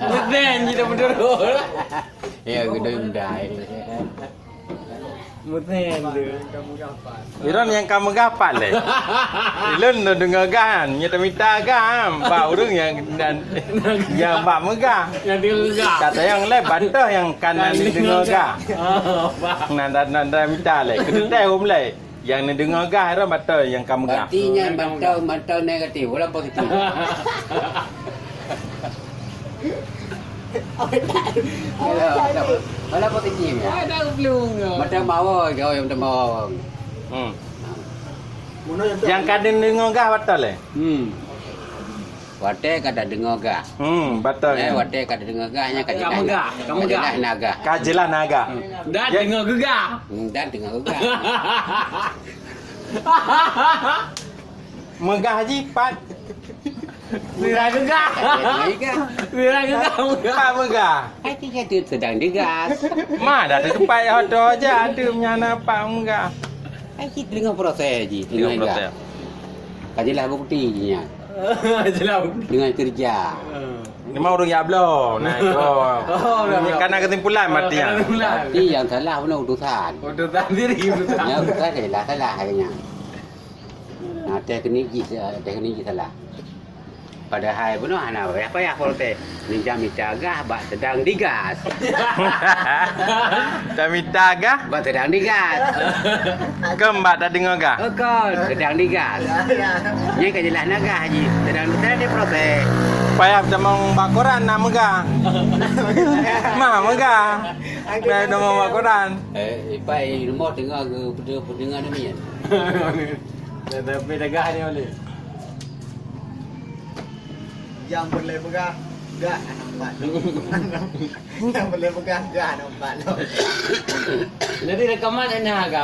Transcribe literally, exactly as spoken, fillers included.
Meusen jih dah beutôi. Ya, gedong dai. Meusen tu. Iron nyang ka meugah pat lé. Ilôn neudeungoe gah, nyoe tamita gah, bak ureueng nyang, nyang bak meugah. Nyang deungoe gah. Kata nyang lé batoh nyang ka na neudeungoe gah. Oh, bah. Na, na, na, na mita lé. Keudeh hom lé. Nyang neudeungoe gah, Iron batoh nyang ka meugah. Berarti nyan batoh, batoh negatif, wala positif. Wala positif ya. Ada belum. Macam mawar, kau yang macam mawar. Hmm. Nyang ka neudeungoe gah batoh lé. Hmm. Watèe ka tadeungoe gah. Hmm, batoh. Eh, watèe ka tadeungoe gah, nyan ka jeulaih. Ka meugah, ka meugah. Ka jeulaih na gah. Ka jeulaih na gah. Hmm. Dan deungoe geugah. Hmm, dan deungoe geugah. Meugah jih pat. Sira geugah. Meugah. Sira geugah, meugah. Pat meugah. Hai, tiga tu sedang digas. Ma, dah teupat hoto aja, ada menyana pat meugah. Hai, cit deungoe proses jih, deungoe proses. Ka jeulaih bukti jih nyan. Jeulaih bukti. Dengan kerja. Memang ureueng jak bloe. Nah, itu. Oh, udah bloe. Karena kesimpulan berarti ya. Karena kesimpulan. Berarti yang salah bunoe utusan. Utusan sendiri, utusan. Ya, utusan ka jeulaih salah akhirnya. Nah, teknik jih, teknik jih salah. Padahai bunoe hana payah-payah protes. Neujak mita gah bak sedang digas. Tamita gah? Bak sedang digas. Keu bak tadeungoe gah? Oh, kon, sedang digas. Nyan ka jeulaih na gah jih. Sedang, sedang diproses. Payah tamong bak koran na meugah. Ma meugah. Payah tamong bak koran. Eh, ipai rumoh teungoh geu-, geupeudeuh, peudeuh ngon miet. Tapi dagah ni boleh. Nyang boleh peugah, gah nampak. Nyang boleh peugah, gah nampak. Jadi rekaman enak, Kak?